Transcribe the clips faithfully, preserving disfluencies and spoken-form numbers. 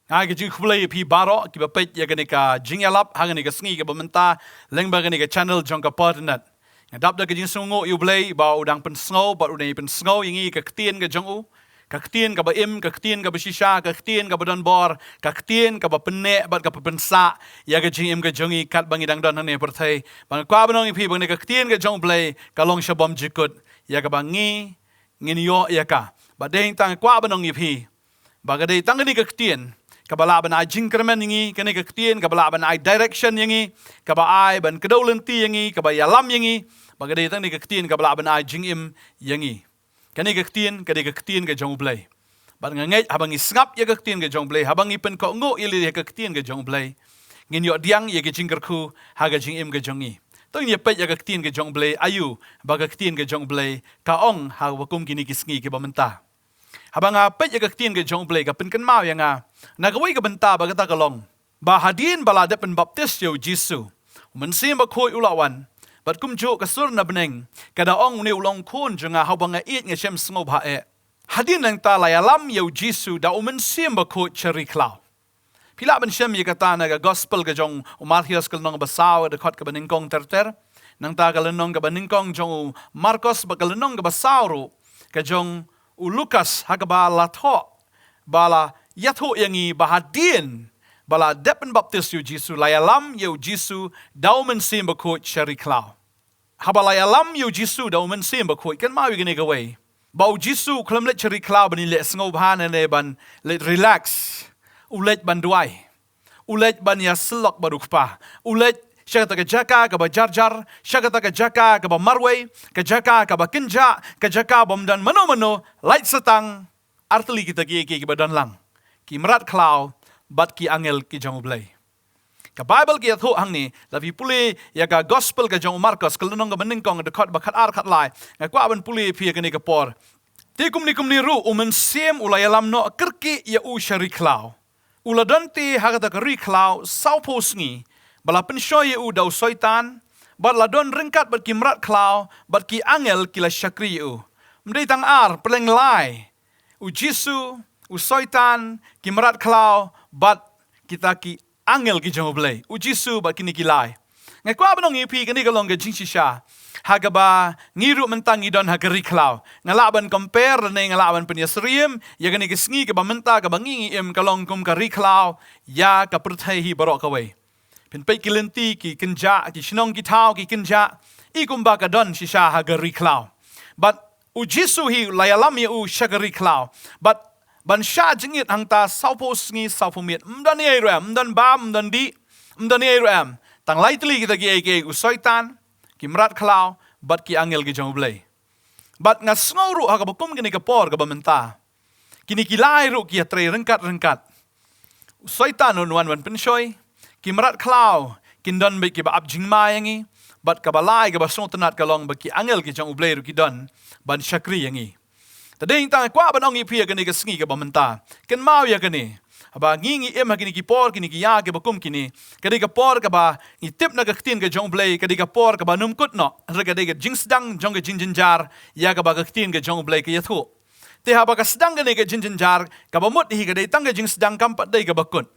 Nga ai ka jingkhublei ïa phi baroh kiba peit ïa kane ka jingïalap ha kane ka sngi kaba mynta lyngba kane ka channel jong ka Pyrthat. Nga dap da ka jingsngewnguh ïa U Blei ba u dang pynsngew bad u dang pynsngew ïa ngi ka ktien ka jong u. Ka ktien kaba im, ka ktien kaba shisha, ka ktien kaba don bor, ka ktien kaba pynneh bad kaba pynsah ïa ka jingim ka jong ngi katba ngi dang don hangne ha pyrthei. Ba nga kwah ban ong ïa phi ba kane ka ktien ka jong U Blei ka long sha bymjukut ïa kaba ngi ngin ïoh ïa ka. Bad dei tang nga kwah ban ong ïa phi ba ka dei tang kane ka ktien kaba lah ban ai jingkyrmen ïa ngi, kane ka ktien kaba lah ban ai direction ïa ngi, kaba ai ban kdew lynti ïa ngi, kaba ïalam ïa ngi. Ba ka dei tang kane ka ktien kaba lah ban ai jingim ïa ngi. Kane ka ktien ka dei ka ktien ka jong U Blei. Bad nga ngeit haba ngi sngap ïa ka ktien ka jong U Blei, haba ngi pynkohnguh ïa lade ïa ka ktien ka jong U Blei, ngin ïoh diang ïa ka jingkyrkhu ha ka jingim ka jong ngi. To ngin ïa peit ïa ka ktien ka jong U Blei, aïu ba ka ktien ka jong U Blei ka ong ha kaba kum kine ki sngi kiba mynta. Haba nga peit ïa ka ktien ka jong U Blei ka pynkynmaw ïa nga na kawei ka bynta ba kata ka long ba hadien ba la dep pynbaptis ïa U Jisu, U Mynsiem Bakhuid u la wan, bad kumjuh ka sur na bneng ka da ong, une u long khun jong nga haba nga ïeit, nga shem sngewbha eh. Hadien nangta la ïalam ïa U Jisu da U Mynsiem Bakhuid sha ri khlaw. Phi lah ban shem ïa kata na ka gospel ka jong u Mathaios ka lynnong ba saw, dkhot kaba nyngkong ter ter. Nangta ka lynnong kaba nyngkong jong u Markos bad ka lynnong kaba saw ruh ka jong u Lukas, ha kaba la thoh, ba la ïathuh ïa ngi ba hadien ba la dep pynbaptis ïa U Jisu, la ïalam ïa U Jisu da U Mynsiem Bakhuid sha ri khlaw. Haba la ïalam ïa U Jisu da U Mynsiem Bakhuid, kynmaw ïa kane kawei, ba U Jisu u khlem leit sha ri khlaw ban ïaleh sngewbha ne ban leit relax. U leit ban duwai. U leit ban ïasyllok bad U Kpa. U leit sha kata ka jaka kaba jar jar, sha kata ka jaka kaba marwei, ka jaka kaba kynjah, ka jaka bym don mano mano, lait sa tang ar tylli kita kiei kiei kiba don lang, ki mrad khlaw bad ki angel ki jong U Blei. Ka Baibl ka ïathuh hangne, lada phi pule ïa ka gospel ka jong u Markos, ka lynnong kaba nyngkong, dkhot ba khatar khatlai. Nga kwah ban pule ïa phi ïa kane ka por. Te kumne kumne ruh U Mynsiem u la ïalam noh kyrkieh ïa u sha ri khlaw. U la don te ha kata ka ri khlaw sawphew sngi, ba la pynshoi ïa u da u Soitan, bad la don ryngkat bad ki mrad khlaw bad ki angel ki la shakri ïa u. Ym dei tang ar, pdeng lai: U Jisu, u Soitan, ki mrad khlaw bad kita ki angel ki jong U Blei. U Jisu bad kine ki lai. Nga kwah ban ong ïa phi, kane ka long ka jingshisha ha kaba ngi ruh mynta ngi don ha ka ri khlaw. Nga lah ban compare lane nga lah ban pynïasyriem ïa kane ka sngi kaba mynta kaba ngi ngi im, ka long kum ka ri khlaw ïa ka pyrthei hi baroh kawei. Phin peit ki lynti ki kynjah, ki shnong ki thaw ki kynjah, i kumba ka don shisha ha ka ri khlaw. Bad U Jisu hi la ïalam ïa u sha ka ri khlaw. Bad ban shah jingit hangta sawphew sngi sawphew miet, ym don ei ruh em, ym don bam, ym don dih, ym don ei ruh em. Tang lai tylli kita kiei kiei: u Soitan, ki mrad khlaw bad ki angel ki jong U Blei. Bad nga sngew ruh ha kaba kum kane ka por kaba mynta, kine ki lai ruh ki ïatrei ryngkat ryngkat. U Soitan un wan ban pynshoi, ki mrad khlaw kin don beit kiba ap jingma ïa ngi, bad kaba lai kaba sngewtynnat ka long ba ki angel ki jong U Blei ruh ki don ban shakri ïa ngi. Te dei tang nga kwah ban ong ïa phi ïa kane ka sngi kaba mynta, kynmaw ïa kane. Haba ngi ngi im ha kine ki por, kine ki ïa kiba kum kine, ka dei ka por kaba ngi tip na ka ktien ka jong U Blei ka dei ka por kaba ym kut noh, hynrei ka dei ka jingsdang jong ka jingjynjar ïa kaba ka ktien ka jong U Blei ka ïathuh. Te haba ka sdang kane ka jingjynjar, kaba mut hi ka dei tang ka jingsdang, kam pat dei kaba kut.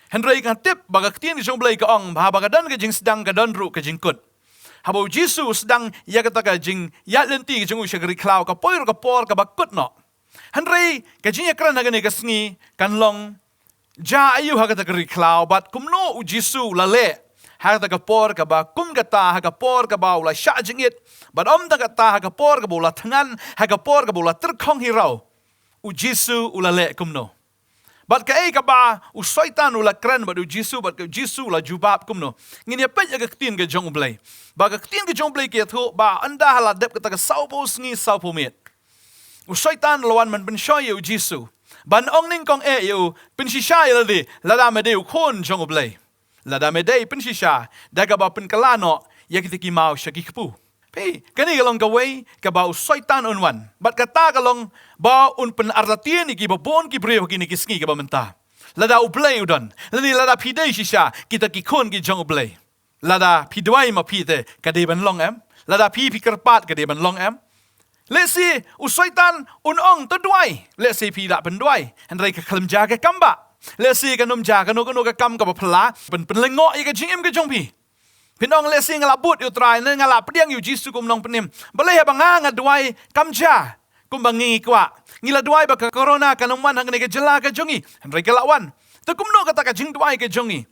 Hynrei nga tip ba ka ktien ka jong U Blei ka ong ba haba ka don ka jingsdang ka don ruh ka jingkut. Haba U Jisu u sdang ïa kata ka jingïaid lynti ka jong u sha ka ri khlaw, ka poi ruh ka por kaba kut noh. Hynrei ka jingïakren ha kane ka sngi kan long, jia aïu ha kata ka ri khlaw bad kumno U Jisu u la leh ha kata ka por kaba kum kata, ha ka por kaba u la shah jingit, bad ym tang kata, ha ka por kaba u la thngan, ha ka por kaba u la tyrkhong hi raw, U Jisu u la leh kumno? Bad kaei kaba u Soitan u la kren bad U Jisu, bad ka U Jisu u la jubab kumno? Ngin ïa peit ïa ka ktien ka jong U Blei. Ba ka ktien ka jong U Blei ka ïathuh ba ynda ha la dep kata ka sawphew sngi sawphew miet, u Soitan u la wan ban pynshoi ïa U Jisu, ban ong nyngkong eh ïa u, pynshisha ïa lade lada me dei u Khun jong U Blei. Lada me dei, pynshisha da kaba pynkylla noh ïa kita ki maw sha ki kpu. Phi, kane ka long kawei kaba u Soitan un wan. Bad kata ka long ba un pynartatien ïa kiba bun ki briew ha kine ki sngi kiba mynta. Lada U Blei u don, lane lada phi dei shisha kita ki khun ki jong U Blei, lada phi duwai ma phi te, ka dei ban long em? Lada phi phi kyrpad, ka dei ban long em? Lehse u Soitan un ong, to duwai. Lehse phi lah pynduwai, hynrei ka khlem jia ka kam bah. Lehse kan ym jia kano kano ka kam kaba phylla, pyn pynlyngngoh ïa ka jingim ka jong phi. Phin ong, lehse nga lah bud ïa u Trai ne nga lah pdiang ïa u Jisu kum u nongpynim. Balei haba nga nga duwai kam jia kumba ngi kwah? Ngi la duwai ba ka corona kan ym wan hangne ka jylla ka jong ngi, hynrei ka lah wan. Te kumno kata ka jingduwai ka jong ngi?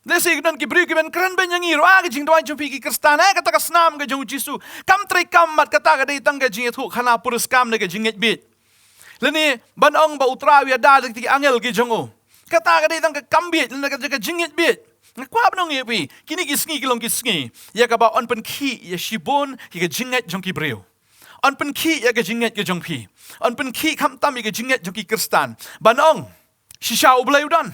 Lehse ki don ki briew kiban kren beiñ ïa ngi ruh, ah, ka jingduwai jong phi ki Khristan, eh, kata ka snam ka jong u Jisu kam trei kam, mat kata ka dei tang ka jingïathuh khana puriskam ne ka jingngeit bieit. Lane ban ong ba u Trai u ïada da ki angel ki jong u, kata ka dei tang ka kam bieit lane ka, ka jingngeit bieit. Nga kwah ban ong ïa phi, kine ki sngi ki long ki sngi ïa kaba yn pynkhih ïa shibun ki ka jingngeit jong ki briew. Yn pynkhih ïa ka jingngeit ka jong phi. Yn pynkhih khamtam ïa ka jingngeit jong ki Khristan. Ban ong, shisha U Blei u don?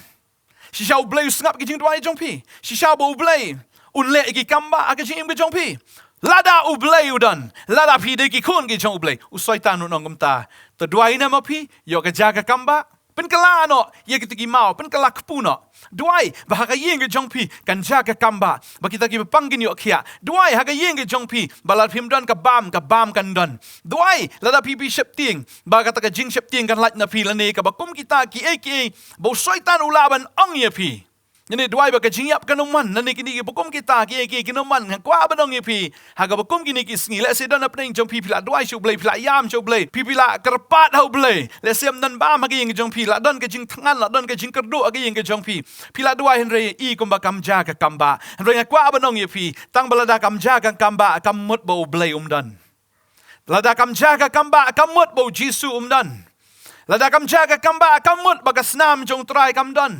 Shisha U Blei u sngap ki jingduwai jong phi? Shisha ba U Blei un leh ki kam bah ha ka jingim ka jong phi? Lada U Blei u don, lada phi dei ki khun ki jong U Blei, u Soitan un ong kumta. To duwai ne ma phi, ïoh ka jia ka kam bah. Pynkylla noh ïa kita ki maw, pynkylla kpu noh. Duwai ba ha ka ïing ka jong phi kan jia ka kam bah, ba kita kiba pang kin ïoh khiah. Duwai ha ka ïing ka jong phi ba lada phim don ka bam, ka bam kan don. Duwai lada phi phi sheptieng, ba kata ka jingsheptieng kan lait na phi, lane kaba kum kita kiei kiei ba u Soitan u lah ban ong ïa phi. Ngi duwai ba ka jingïap kan ym wan, lane kine kiba kum kita kiei kiei kin ym wan. Nga kwah ban ong ïa phi, ha kaba kum kine ki sngi, lehse don hapdeng jong phi, phi lah duwai sha U Blei, phi lah ïam sha U Blei, phi phi lah kyrpad ha U Blei. Lehse ym don bam ha ka ïing ka jong phi, lah don ka jingthngan, lah don ka jingkyrduh ha ka ïing ka jong phi. Phi lah duwai hynrei i kumba kam jia ka kam bah. Hynrei nga kwah ban ong ïa phi, tang ba lada kam jia ka kam bah, kam mut ba U Blei um don. Lada kam jia ka kam bah, kam mut ba u Jisu um don. Lada kam jia ka kam bah, kam mut ba ka snam jong u Trai kam don.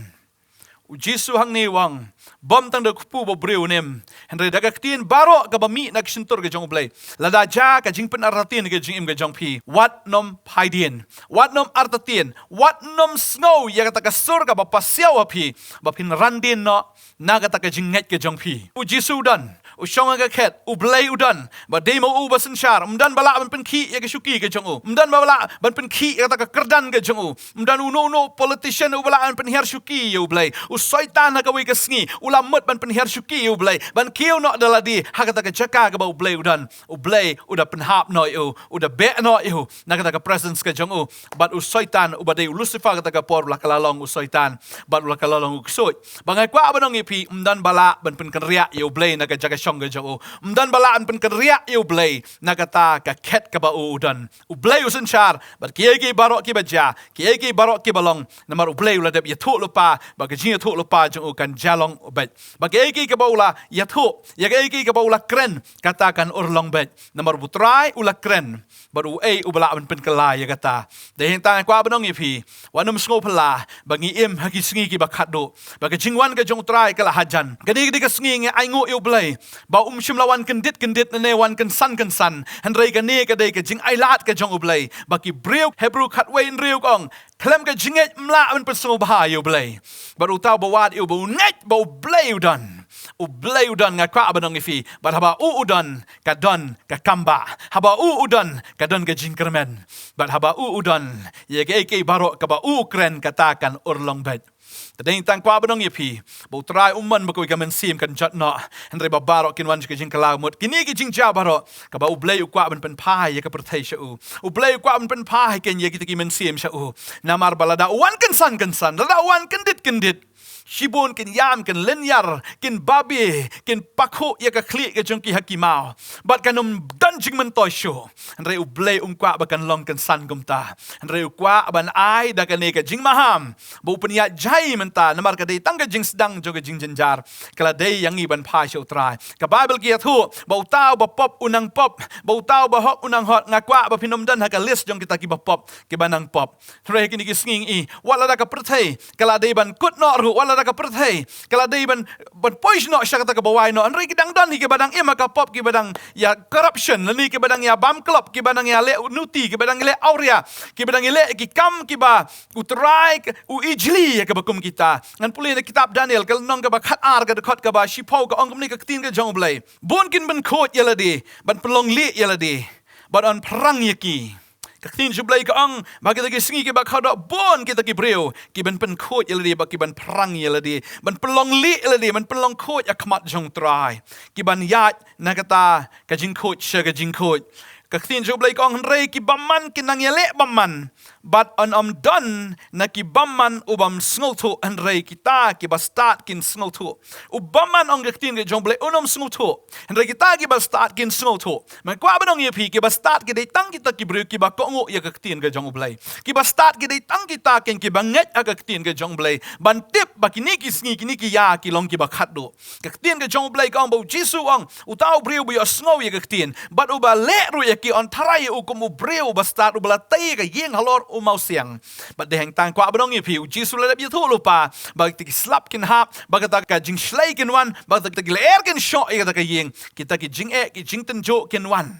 U Jisu hangne u ong, bym tang da kpu ba u briew un im, hynrei da ka ktien baroh kaba mih na ka shyntur ka jong U Blei. Lada jia ka jingpynartatien ka jingim ka jong phi, wat nym phaidien, wat nym artatien, wat nym sngew ïa kata ka sur kaba pasiaw ha phi ba phin randien noh na kata ka jingngeit ka jong phi. U Jisu u don, u shong ha ka khet, U Blei u don, ba dei ma u ba synshar. Ym don ba lah ban pynkhih ïa ka shuki ka jong u. Ym don ba lah ban pynkhih ïa kata ka kyrdan ka jong u. Ym don uno uno politician uba lah ban pynhiar shuki ïa U Blei. U Soitan ha kawei ka sngi u la mut ban pynhiar shuki ïa U Blei, ban kiew noh da lade ha kata ka jaka kaba U Blei u don. U Blei u da pynhap noh ïa u, u da beh noh ïa u na kata ka presence ka jong u. Bad u Soitan uba dei u Lucifer kata ka por u la kylla long u Soitan, bad u la kylla long u ksuid. Ba nga kwah ban ong ïa phi, ym don ba lah ban pynkynriah ïa U Blei na ka jaka shong ka jong u. Ym don ba lah ban pynkynriah ïa U Blei na kata ka khet kaba u u don. U Blei u synshar bad kiei kiei baroh kiba jia, kiei kiei baroh kiba long, namar U Blei u la dep ïathuh lypa ba ka jingïathuh lypa jong u kan jia long beit. Ba kiei kiei kaba u la ïathuh, ïa kiei kiei kaba u la kren, kata kan urlong beit. Namar u Trai u la kren bad uei uba lah ban pynkylla ïa kata? Dei hangta nga kwah ban ong ïa phi, wat nym sngewphylla ba ngi im ha ki sngi kiba khatduh, ba ka jingwan ka jong u Trai ka la hajan. Kane ka dei ka sngi ngi ainguh ïa U Blei ba um shym la wan kyndit kyndit ne wan kynsan kynsan. Hynrei kane ka dei ka jingailad ka jong U Blei ba ki briew, Hebru khatwei hynriew ka ong, khlem ka jingngeit ym lah ban pynsngewbha ïa U Blei. Bad uta uba wad ïa u, ba u ngeit ba U Blei u don. U Blei u don, nga kwah ban ong ïa phi, bad haba u u don, ka don ka kam bah. Haba u u don, ka don ka jingkyrmen. Bad haba u u don, ïa kiei kiei baroh kaba u u kren, kata kan urlong beit. Te dei tang kwah ban ong ïa phi ba U Trai um mon ba kawei ka mynsiem kan jot noh, hynrei ba baroh kin wan sha ka jingkylla mut. Kine ki jingjia baroh kaba U Blei u kwah ban pynphai ïa ka pyrthei sha u. U Blei u kwah ban pynphai keiñ ïa kita ki mynsiem sha u. Namar ba lada u wan kynsan kynsan, lada u wan kyndit kyndit, shibun kin ïam, kin lynñiar, kin babe, kin pakhuh ïa ka khlieh ka jong ki ha ki maw. Bad kan ym don jingmyntoi shuh. Hynrei U Blei um kwah ba kan long kynsan kumta. Hynrei u kwah ban ai da kane ka jingmaham ba u pynïaid jai mynta, namar ka dei tang ka jingsdang jong ka jingjynjar. Ka la dei ïa ngi ban phai sha U Trai. Ka Baibl ka ïathuh ba uta uba pop u nang pop, ba uta uba hok u nang hok. Nga kwah ba phin ym don ha ka list jong kita kiba pop, kiba nang pop. Hynrei ha kine ki sngi ngi i, wat lada ka pyrthei ka la dei ban kut noh ruh, wat lada ka pyrthei ka la dei ban, ban poi noh sha kata kaba wai noh, hynrei ki dang don hi kiba dang im ha ka pop, kiba dang ïa corruption, lane kiba dang ïa bam klop, kiba dang ïa leh nuti, kiba dang ïa leh awria, kiba dang ïa leh ki kam kiba U Trai u ijli ïa kaba kum kita. Ngan pule na kitab Daniel ka lynnong kaba khatar, ka dkhot kaba shiphew, ka ong kumne ka ktien ka jong U Blei: Bun kin pynkhuid ïa lade, ban pynlong lieh ïa lade, ban pynphrang ïa ki. Ka ktien jong U Blei ka ong ba kita ki sngi kiba khatduh bun kita ki briew ki ban pynkhuid ïa lade, ba ki ban pynphrang ïa lade, ban pynlong lieh ïa lade, ban pynlong khuid ha khmat jong U Trai. Ki ban ïaid na kata ka jingkhuid sha ka jingkhuid. Ka ktien jong U Blei ka ong, hynrei ki bymman kin nang ïaleh bymman, bad yn ym don na ki bymman u bym sngewthuh, hynrei kita ki bastad kin sngewthuh. U bymman, ong ka ktien ka jong U Blei, un ym sngewthuh, hynrei kita ki bastad kin sngewthuh. Nga kwah ban ong ïa phi, ki bastad ki dei tang kita ki briew kiba kohnguh ïa ka ktien ka jong U Blei. Ki bastad ki dei tang kita kein kiba ngeit ha ka ktien ka jong U Blei, ban tip ba kine ki sngi, kine ki ïa ki long kiba khatduh. Ka ktien ka jong U Blei ka ong ba U Jisu u ong, uta u briew uba ïohsngew ïa ka ktien bad uba leh ruh ïa ki, yn tharai ïa u kum u briew bastad uba la tei ïa ka ïing halor u mawsiang. Bad dei hangta nga kwah ban ong ïa phi, U Jisu u la dep ïathuh lypa ba kita ki slap kin hap, ba kata ka jingshlei kin wan, ba kata ki lyer kin shoh ïa kata ka ïing, kita ki jingeh, ki jingtynjuh kin wan.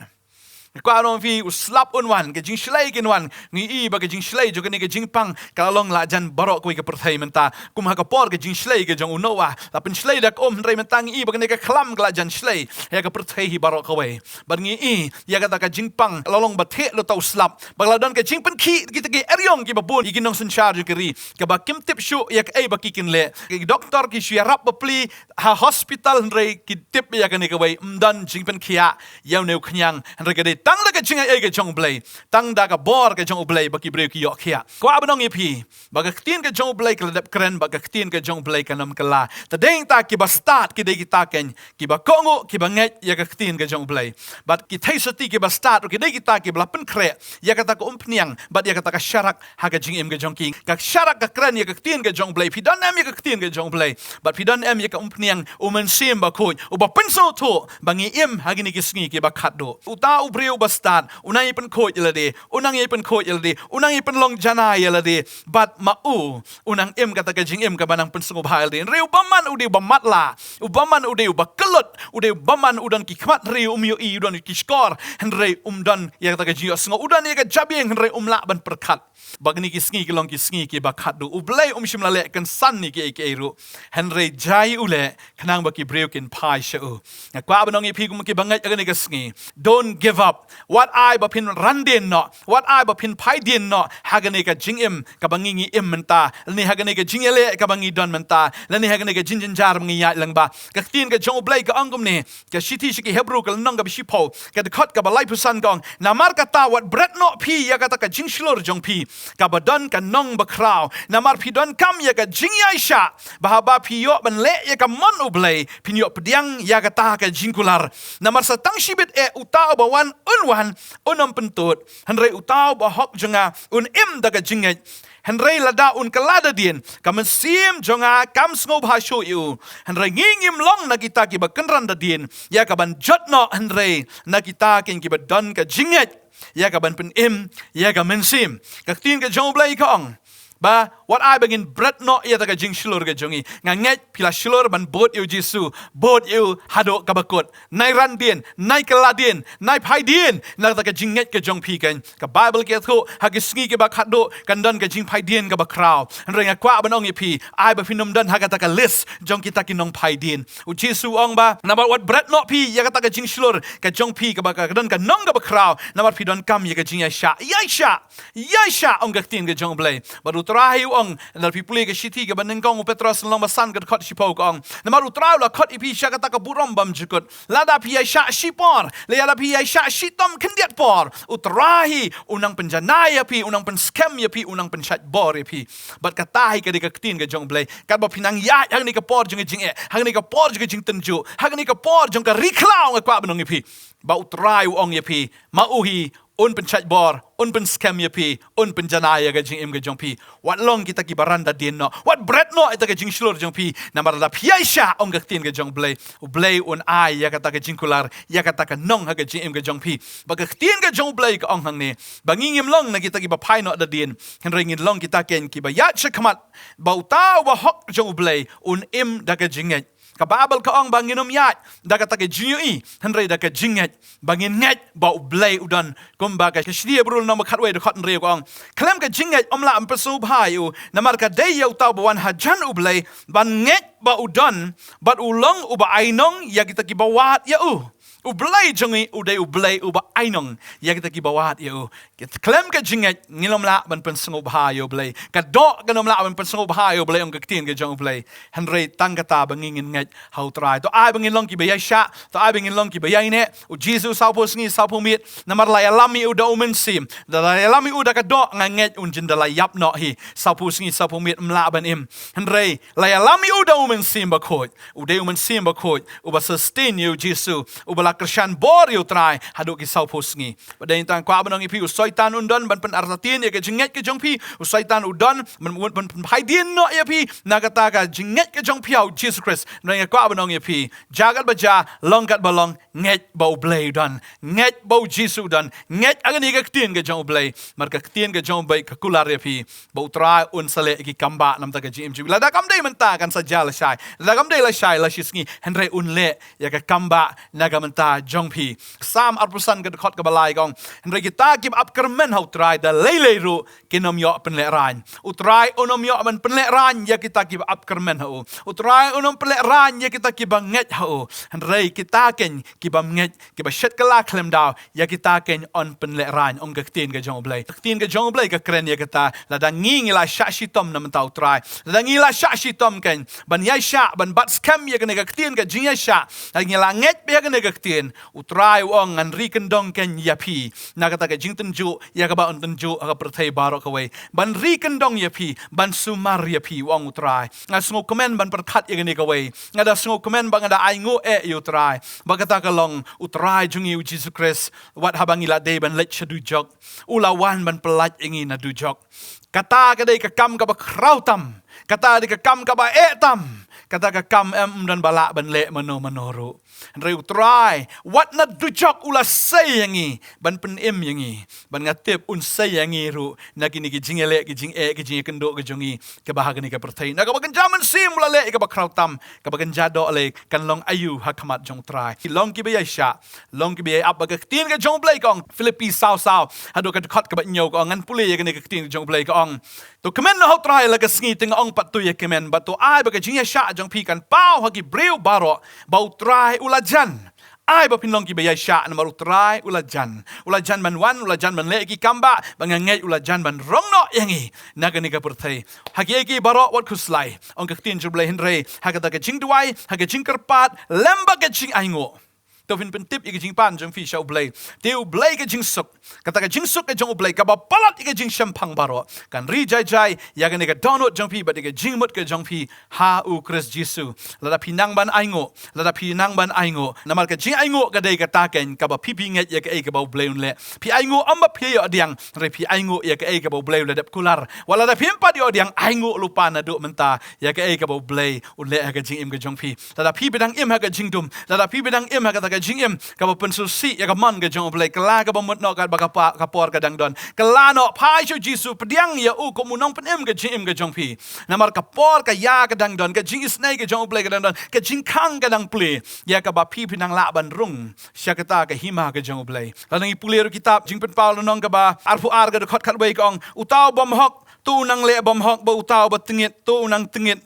Nga kwah ban ong ïa phi, u slap un wan, ka jingshlei kin wan. Ngi i ba ka jingshlei jong kane ka jingpang ka la long la jan baroh kawei ka pyrthei mynta. Kum ha ka por ka jingshlei ka jong u Noah, la pynshlei da ka um, hynrei mynta ngi i ba kane ka khlam ka la jan shlei ïa ka pyrthei hi baroh kawei. Bad ngi i ïa kata ka jingpang la long ba thiah lut u slap, ba la don ka jingpynkhih kita ki eriong kiba bun ïa ki nongsynshar jong ka ri, kaba kim tip shuh ïa kaei ba ki kin leh. Ki doktor ki shu ïarap bapli ha hospital, hynrei ki tip ïa kane kawei, ym don jingpynkhiah ïa une u khñiang, hynrei ka dei tang da ka jingaiei ka jong U Blei, tang da ka bor ka jong U Blei ba ki briew ki ïoh khiah. Kwah ban ong ïa phi ba ka ktien ka jong U Blei ka la dep kren, ba ka ktien ka jong U Blei kan ym kylla. Te dei hangta ki bastad ki dei kita kein kiba kohnguh, kiba ngeit ïa ka ktien ka jong U Blei. Bad ki theisotti ki bastad ruh ki dei kita kiba la pynkhreh ïa kata ka umphniang bad ïa kata ka sharak ha ka jingim ka jong ki. Ka sharak ka kren ïa ka ktien ka jong U Blei. Phi don em ïa ka ktien ka jong U Blei, bad phi don em ïa ka umphniang U Mynsiem Bakhuid, uba pynsngewthuh ba ngi im ha kine ki sngi kiba khatduh. Uta u briew bastad u nang ïai pynkhuid ïa lade, u nang ïai pynkhuid ïa lade, u nang ïai pynlong janai ïa lade, bad ma u u nang im kata ka jingim kaba nang pynsngewbha ïa lade. Hynrei u bymman u dei uba matlah, u bymman u dei uba kyllut, u dei u bymman u don ki khmat, hynrei um ïohi, u don ki shkor, hynrei um don ïa kata ka jingïohsngew, u don ïa ka jabieng, hynrei um lah ban pyrkhat. Ba kine ki sngi ki long ki sngi kiba khatduh. U Blei um shym la leh kynsan ïa kiei kiei ruh, hynrei jia u leh khnang ba ki briew kin phai sha u. Nga kwah ban ong ïa phi kum kiba ngeit ha kane ka sngi, don't give up. Wat ai ba phin ran dien noh, wat ai ba phin phai dien noh ha kane ka jingim kaba ngi, ngi im mynta, lane ha kane ka jingïaleh kaba ngi don mynta, lane ha kane ka jingjynjar ba ngi ïaid lyngba. Ka ktien ka jong U Blei ka ong kumne, ka shithi sha ki Hebru ka lynnong kaba shiphew, ka dkhot kaba laiphew san ka ong, namar kata wat bret noh phi ïa kata ka jingshlur jong phi kaba don ka nong bakhraw, namar phi donkam ïa ka jingïaishah, ba haba phi ïoh ban leh ïa ka mon U Blei, phin ïoh pdiang ïa kata ka jingkular. Namar sa tang shibit eh uta uba wan un wan, un ym pyntud, hynrei uta uba hok jong nga un im da ka jingngeit. Hynrei lada un kylla da dien, ka mynsiem jong nga kam sngewbha shuh ïa u. Hynrei ngi ngim long na kita kiba kynran da dien ïa kaban jot noh, hynrei na kita kein kiba don ka jingngeit ïa kaban pynim ïa ka mynsiem. Ka ktien ka jong U Blei ka ong ba wat ai ba ngin bret noh ïa kata ka jingshlur ka jong ngi. Nga ngeit phi la shlur ban bud ïa U Jisu, bud ïa u haduh kaba kut. Nai ran dien, nai kylla dien, nai phai dien na kata ka jingngeit ka jong phi kein. Ka Baibl ka ïathuh ha ki sngi kiba khatduh kan don ka jingphai dien kaba khraw. Hynrei nga kwah ban ong ïa phi, ai ba phin ym don ha kata ka list jong kita ki nongphai dien. U Jisu u ong ba namar wat bret noh phi ïa kata ka jingshlur ka jong phi kaba ka don ka nong kaba khraw, namar phi donkam ïa ka jingïaishah. Ïaishah, ïaishah, ong ka ktien ka jong U Blei. Bad U Trai u ong, lada phi pule ka shithi kaba nyngkong u Petros lynnong ba san ka dkhot shiphew ka ong, namar U Trai u la khot ïa phi sha kata ka burom bymjukut. Lada phi ïaishah shipor, lada phi ïaishah shitom khyndiat por, U Trai u nang pynjanai ïa phi, u nang pynskhem ïa phi, u nang pynshait bor ïa phi. Bad kata hi ka dei ka ktien ka jong U Blei. Katba phi nang ïaid ha kane ka por jong ka jingeh, ha kane ka por jong ka jingtynjuh, ha kane ka por jong ka ri khlaw, nga kwah ban ong ïa phi ba U Trai u ong ïa phi, ma u hi un pynshait bor, un pynskhem ïa phi, un pynjanai ïa ka jingim ka jong phi. Wat long kita kiba ran da dien noh, wat bret noh ïa kata ka jingshlur jong phi. Namar lada phi ïaishah, ong ka ktien ka jong U Blei, U Blei un ai ïa kata ka jingkular, ïa kata ka nong ha ka jingim ka jong phi. Bad ka ktien ka jong U Blei ka ong hangne ba ngi ngim long na kita kiba phai noh da dien, hynrei ngin long kita kein kiba ïaid sha khmat ba uta uba hok jong U Blei un im da ka jingngeit. Ka Baibl ka ong ba ngin ym ïaid da kata ka jingïohi, hynrei da ka jingngeit, ba ngin ngeit ba U Blei u don. Kumba ka shithi Hebru lynnong ba khatwei dkhot hynriew ka ong, khlem ka jingngeit ym lah ban pynsngewbha ïa u, namar ka dei ïa uta uba wan hajan U Blei ban ngeit ba u don bad u long uba ainong ïa kita kiba wad ïa u. U Blei jong ngi u dei U Blei uba ainong ïa kita kiba wad ïa u. Khlem ka jingngeit ngin ym lah ban pynsngewbha ïa U Blei. Ka doh kan ym lah ban pynsngewbha ïa U Blei, ong ka ktien ka jong U Blei. Hynrei tang kata ba ngi ngin ngeit ha U Trai. To ai ba ngin long kiba ïaishah, to ai ba ngin long kiba ïaineh. U Jisu sawphew sngi sawphew miet, namar la ïalam ïa u da U Mynsiem, da la ïalam ïa u da ka doh, nga ngeit un jin da la ïap noh hi. Sawphew sngi sawphew miet ym lah ban im. Hynrei la ïalam ïa u da U Mynsiem Bakhuid. U dei U Mynsiem Bakhuid uba sustain ïa u Jisu, uba la kyrshan bor ïa U Trai haduh ki sawphew sngi. Bad dei tang kwah ban ong ïa phi, u Soitan un don ban pynartatien ïa ka jingngeit ka jong phi. U Soitan u don ban, ban, ban pynphai dien noh ïa phi na kata ka jingngeit ka jong phi ha u Jisu Khrist. Hynrei nga kwah ban ong ïa phi, jia katba jia, long katba long, ngeit ba U Blei u don, ngeit ba u Jisu u don, ngeit ha kane ka ktien ka jong U Blei. Namar ka ktien ka jong U Blei ka kular ïa phi ba U Trai un sa leh ïa ki kambah na bynta ka jingim jong phi. Lada kam dei mynta kan sa jia lashai, lada kam dei lashai la shisngi, hynrei un leh ïa ka kambah na ka bynta jong phi. Salm arphew san ka dkhot kaba lai ka ong, hynrei kita kiba ap kyrmen ha U Trai da lei lei ruh kin ym ïoh pynlehraiñ. U Trai un ym ïoh ban pynlehraiñ ïa kita kiba ap kyrmen ha u. U Trai un ym pynlehraiñ ïa kita kiba ngeit ha u. Hynrei kita keiñ kiba ngeit, kiba shet kylla khlem daw, ïa kita keiñ un pynlehraiñ, ong ka ktien ka jong U Blei. Ka ktien ka jong U Blei ka kren ïa kata, lada ngi ngi la shah shitom na bynta U Trai, lada ngi la shah shitom keiñ ban ïaishah, ban bat skhem ïa kane ka ktien ka jingïaishah, lada ngi la ngeit bha ïa kane ka ktien, U Trai u ong, ngan ri kyndong keiñ ïa phi na kata ka jingtynjuh ïa kaba un tynjuh ha ka pyrthei baroh kawei. Ban ri kyndong ïa phi, ban sumar ïa phi, u ong U Trai. Nga sngewkmen ban pyrkhat ïa kane kawei. Nga da sngewkmen ba nga da ainguh eh ïa U Trai. Ba kata ka long U Trai jong ngi U Jisu Khrist, wat haba ngi la dei ban leit sha dujok, u la wan ban pyllait ïa ngi na dujok. Kata ka dei ka kam kaba khraw tam. Kata ka dei ka kam kaba eh tam. Kata ka kam em don ba lah ban leh mano mano ruh. Hynrei U Trai, wat na dujok u la sei ïa ngi, ban pynim ïa ngi. Ban nga tip un sei ïa ngi ruh na kine ki jingïaleh, ki jingeh, ki jingïakynduh ki jong ngi kiba ha kane ka pyrthei. Na kaba kynja mynsiem u la leh ïa kaba khraw tam, kaba kynja doh lei kan long aïu ha khmat jong U Trai. Long kiba ïaishah, long kiba ïai ap, ba ka ktien ka jong U Blei ka ong, Philippi saw saw haduh ka dkhot kaba hynñiew ka ong, ngan pule ïa kane ka ktien ka jong U Blei ka ong, to kmen noh ha U Trai la ka sngi, te nga ong pat to ïa kmen. Bad to ai ba ka jingïaishah jong phi kan paw ha ki briew baroh ba U Trai u la jan. Ai ba phin long kiba ïaishah namar U Trai u la jan. U la jan ban wan, u la jan ban leh ki kambah, ba nga ngeit u la jan ban rong noh ïa ngi na kane ka pyrthei. Ha kiei kiei baroh wat khuslai, ong ka ktien jong U Blei, hynrei ha kata ka jingduwai, ha ka jingkyrpad lem bad ka jingainguh, to phin pyntip ïa ka jingpan jong phi sha U Blei. Te U Blei ka jingsuk, kata ka jingsuk ka jong U Blei kaba palat ïa ka jingshemphang baroh, kan ri jai jai ïa kane ka dohnud jong phi bad ïa ka jingmut ka jong phi ha U Khrist Jisu. Lada phi nang ban ainguh, lada phi nang ban ainguh, namar ka jingainguh ka dei kata keiñ kaba phi phi ngeit ïa kaei kaba U Blei un leh. Phi ainguh ym ba phi ïoh pdiang, hynrei phi ainguh ïa kaei kaba U Blei u la dep kular. Wat lada phim pat ïoh pdiang, ainguh lypa naduh mynta ïa kaei kaba U Blei un leh ha ka jingim ka jong phi. Lada phi ba dang im ha ka jingdum, lada phi ba dang im ha kata ka jingim kaba pynsngewsih ïa ka mon ka jong U Blei, kylla kaba mut noh katba ka pa, ka por ka dang don. Kylla noh, phai sha U Jisu, pdiang ïa u kum u nongpynim ka jingim ka jong phi. Namar ka por ka ïa ka dang don, ka jingisynei ka jong U Blei ka dang don, ka jingkhang ka dang plie, ïa kaba phi phi nang lah ban rung sha kata ka hima ka jong U Blei. Lada ngi pule ruh kitab Jingpynpaw Lynnong kaba arphew ar ka dkhot khatwei ka ong, uta u bym hok to u nang leh bym hok, bad uta uba tyngit to u nang tyngit,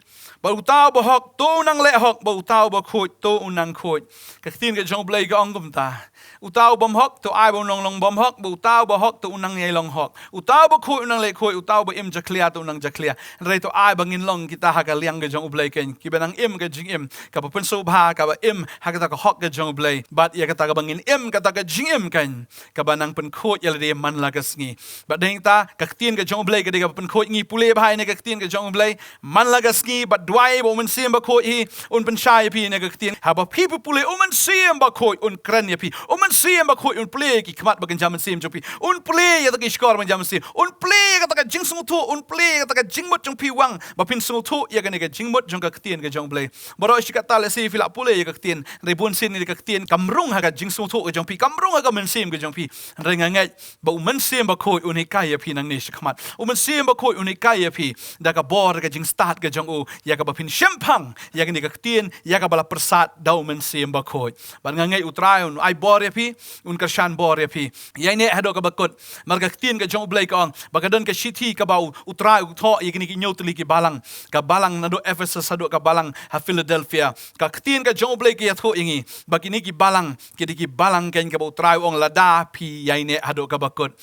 bad uta uba hok to u nang leh hok, bad uta uba khuid to u nang khuid. Ka ktien ka jong U Blei ka ong kumta. Uta u bym hok to ai ba un long long bym hok, bad uta uba hok to u nang ïai long hok. Uta uba khuid u nang leh khuid, uta uba im jakhlia to u nang jakhlia. Hynrei to ai ba ngin long kita ha ka liang ka jong U Blei keiñ, kiba nang im ka jingim kaba pynsngewbha, kaba im ha kata ka hok ka jong U Blei, bad ïa kata kaba ngin im kata ka jingim keiñ kaba nang pynkhuid ïa lade man la ka sngi. Bad dei ta ka ktien ka jong U Blei ka dei kaba pynkhuid. Ngi pule bha ïa kane ka ktien ka jong U Blei, man la ka sngi bad duwai ba U Mynsiem Bakhuid hi un pynshai ïa phi ïa kane ka ktien. Haba phi phi pule, U Mynsiem Bakhuid un kren ïa phi. U Mynsiem Bakhuid un plie ïa ki khmat ba kynja mynsiem jong phi. Un plie ïa kita ki shkor ba kynja mynsiem. Un plie ïa kata ka jingsngewthuh, un plie ïa kata ka jingmut jong phi, wan ba phin sngewthuh ïa kane ka jingmut jong ka ktien ka jong U Blei. Baroh shi katta lehse phi la pule ïa ka ktien, hynrei bunsien ïa ka ktien kam rung ha ka jingsngewthuh ka jong phi, kam rung ha ka mynsiem ka jong phi. Hynrei nga ngeit ba U Mynsiem Bakhuid un hikai ïa phi nangne shakhmat. U Mynsiem Bakhuid un hikai ïa phi da ka bor, da ka jingstad ka jong u, ïa kaba phin shemphang ïa kane ka ktien, ïa kaba la pyrsad da U Mynsiem Bakhuid. Bad nga ngeit U Trai un ai bor ïa phi, un kyrshan bor ïa phi. Ïaineh haduh kaba kut. Namar ka ktien ka jong U Blei ka ong ba ka don ka shithi kaba u, U Trai u thoh ïa kine ki hynñiew tylli ki balang. Ka balang naduh Ephesus haduh ka balang ha Philadelphia. Ka ktien ka jong U Blei ka ïathuh ïa ngi ba kine ki balang, kine ki balang keiñ kaba U Trai u ong lada phi ïaineh haduh kaba kut.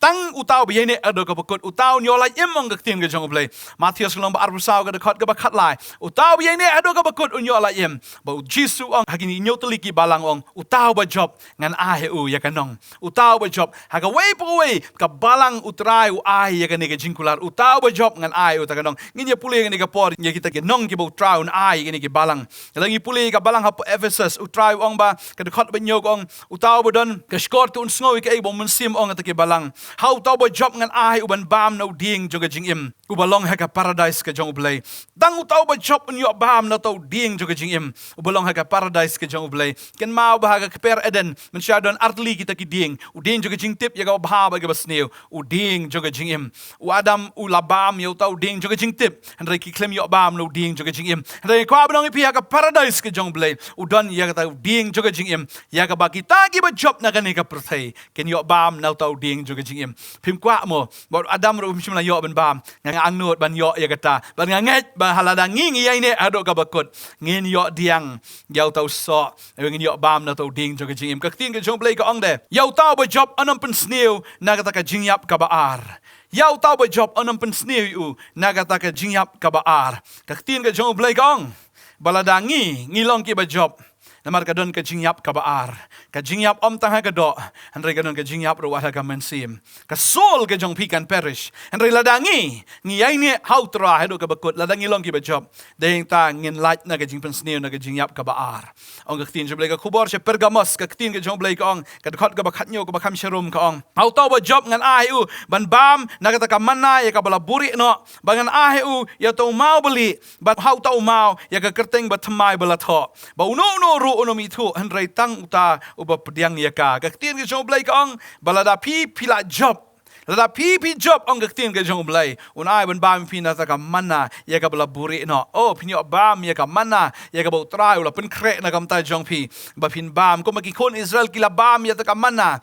Tang uta uba ïaineh haduh kaba kut, uta un ïoh lait im, ong ka ktien ka jong U Blei. Mathaios ka lynnong ba arphew saw ka dkhot kaba khatlai. Uta uba ïaineh haduh kaba kut un ïoh lait im. Bad U Jisu u ong ha kine hynñiew tylli ki balang, u ong, uta uba jop ngan ai ha u ïa ka nong. Uta uba jop, ha kawei pa kawei ka balang U Trai u ai ïa kane ka jingkular. Uta uba jop ngan ai ha u ïa ka nong. Ngin ïa pule kane ka por ïa kita ki nong kiba U Trai un ai ïa kane ki balang. Lada ngi pule ka balang hapoh Ephesus, U Trai u ong ba, ka dkhot ba hynñiew ka ong, uta uba don ka shkor to un sngew ïa kaei ba U Mynsiem u ong ha kita ki balang. Ha uta uba jop ngan ai ha u ban bam na u dieng jong ka jingim, uba long ha ka paradais ka jong U Blei. Tang uta uba jop un ïoh bam na uta u dieng jong ka jingim, uba long ha ka paradais ka jong U Blei. Kynmaw ba ha ka kper Eden, mynshuwa don artylli kita ki dieng. U dieng jong ka jingtip ïa kaba bha bad kaba sniew. U dieng jong ka jingim. U Adam u la bam ïa uta u dieng jong ka jingtip. Hynrei ki khlem ïoh bam na u dieng jong ka jingim. Hynrei nga kwah ban ong ïa phi, ha ka paradais ka jong U Blei, u don ïa kata u dieng jong ka jingim, ïa kaba kita kiba jop na kane ka pyrthei kin ïoh bam na uta u dieng jong ka jingim. Phim kwah mo ba u Adam ruh um shym la ïoh ban bam? Nga angnud ban ïoh ïa kata. Bad nga ngeit ba ha lada ngi ngi ïaineh haduh kaba kut, ngin ïoh diang ïa uta u soh, ngin ïoh bam na uta u dieng jong ka jingim. Ka ktien ka jong U Blei ka ong de, ïa uta uba jop un ym pynsniew na kata ka jingïap kaba ar. Ïa uta uba jop un ym pynsniew ïa u na kata ka jingïap kaba ar. Ka ktien ka jong U Blei ka ong ba lada ngi ngi long kiba jop, namar ka don ka jingïap kaba ar. Ka jingïap ym tang ha ka doh, hynrei ka don ka jingïap ruh wat ha ka mynsiem. Ka soul ka jong phi kan perish. Hynrei lada ngi ngi ïaineh ha U Trai haduh kaba kut, lada ngi long kiba jop, dei hangta ngin lait na ka jingpynsniew na ka jingïap kaba ar. Ong ka ktien jong U Blei ka khubor sha Pergamos, ka ktien ka jong U Blei ka ong, ka dkhot kaba khathynñiew kaba kham sharum ka ong, ha uta uba jop ngan ai ha u ban bam na kata ka manna ïa kaba la buhrieh noh, bad ngan ai ha u ïa uta u maw balieh, bad ha uta u maw ïa ka kyrteng bathymmai ba la thoh, ba uno uno ruh un ym ithuh, hynrei tang uta uba pdiang ïa ka. Ka ktien ka jong U Blei ka ong ba lada phi phi la jop, lada phi phi jop, ong ka ktien ka jong U Blei, un ai ban bam ïa phi na kata ka manna ïa kaba la buhrieh noh. Oh, phin ïoh bam ïa ka manna ïa kaba U Trai u la pynkhreh na ka bynta jong phi ba phin bam. Kumba ki khun Israel ki la bam ïa kata ka manna,